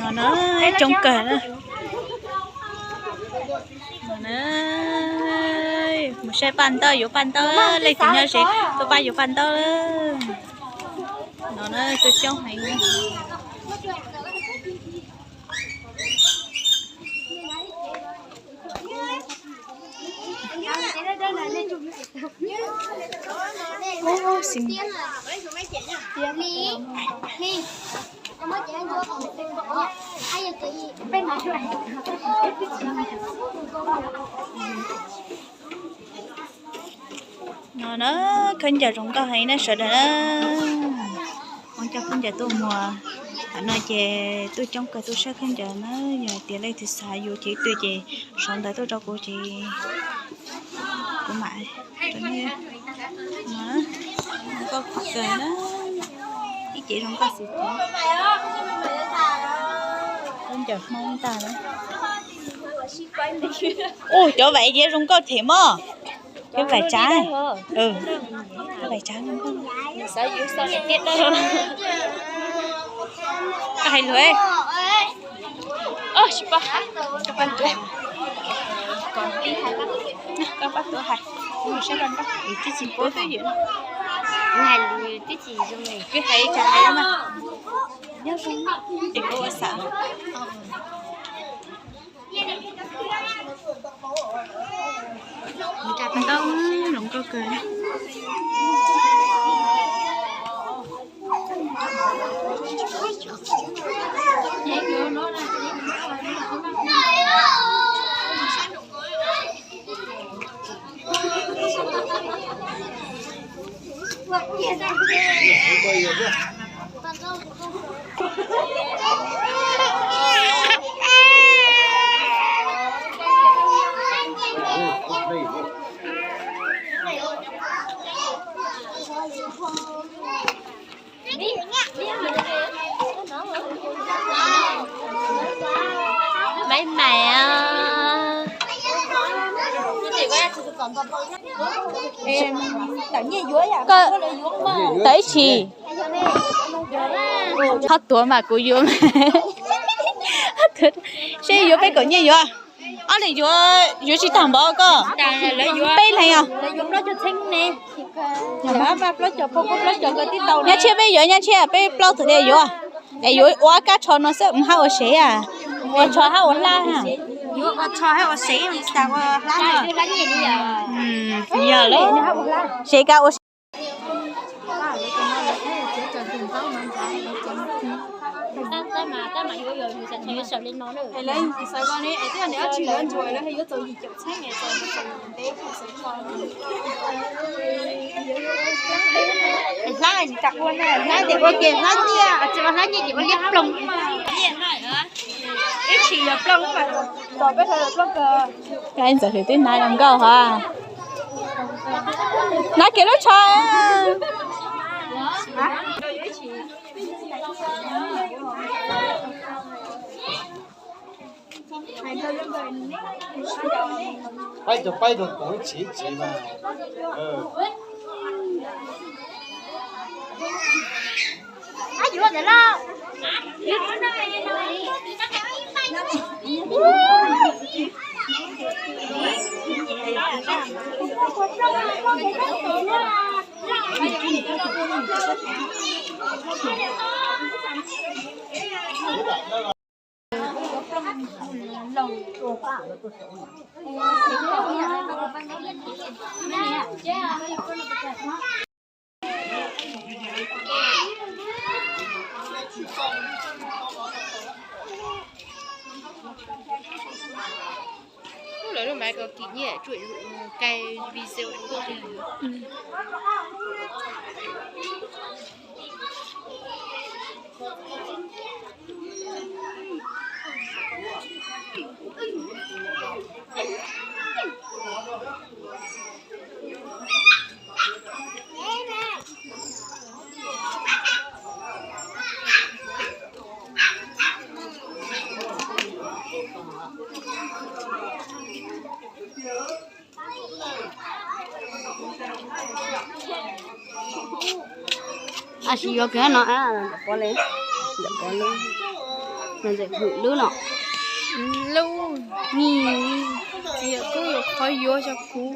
No na, coob kawg na. Mus saib paj ntaub, yuav paj ntaub, leej twg nyob ze tuaj pab yuav paj ntaub. No na, tuaj coob heev. No na, khaub ncaws zoo nkauj heev na sawv daws na. Muab cov khaub ncaws tuaj muag. Thaum no ces tuaj coob kawg tuaj saib khaub ncaws na. Yog tias leej twg xav yuav ces twg ces sau ntawv tuaj rau kuv ces kuv mam rau nej. Zoo nkauj kawg na. Ib ce zoo nkauj xwb ces khaub ncaws Hmoob ntag na. Ua cov vaim ces zoo nkauj them mog. Cov vaim tsav, cov vaim tsav zoo nkauj. Hais lus, koj pab tuav hais, kuv saib koj twb ywm, kuv hais twb tsis zoo li, kuv hais tsav hais mas nyob zoo, ces kuv ua xav. Nkauj, zoo nkauj kawg. Maiv maim, koj tawm ib chim, ho tuav mas kuv yuav, seb yuav peb kaum nyiaj yuav. Ob leeg yuav, yuav tsis tag npaum koj. Peb leeg os. Nyab Tshiab peb yuav, Nyab Tshiab peb plaub tug thiaj yuav. Es yuav ua kab tsho no xwb, mus hab ua sev a. Ua tsho hab ua hlab. Yog lawm, sev kab ua sev. Hlab, hlab ces ua ke hlab nyiaj, tsis ua hlab nyiaj ces ua liab ploog. Ib tsis yog ploog mas, tos peb hlab ploog kawg. Ntxawm Hwm twb hnav zoo nkauj hov. Hnav kiag lub tsho. Paib rau paib rau kuv ib tsis ib tsis mas. Lawv lub máy có kỷ niệm chuỗi cài video của tôi. Tab sis yuav kiag no, ntawm pov li, ntawm pov li. Ntxawm hwm lub no. Lub ni, txiv yawm kuj yuav qhov yuav xyov kuv.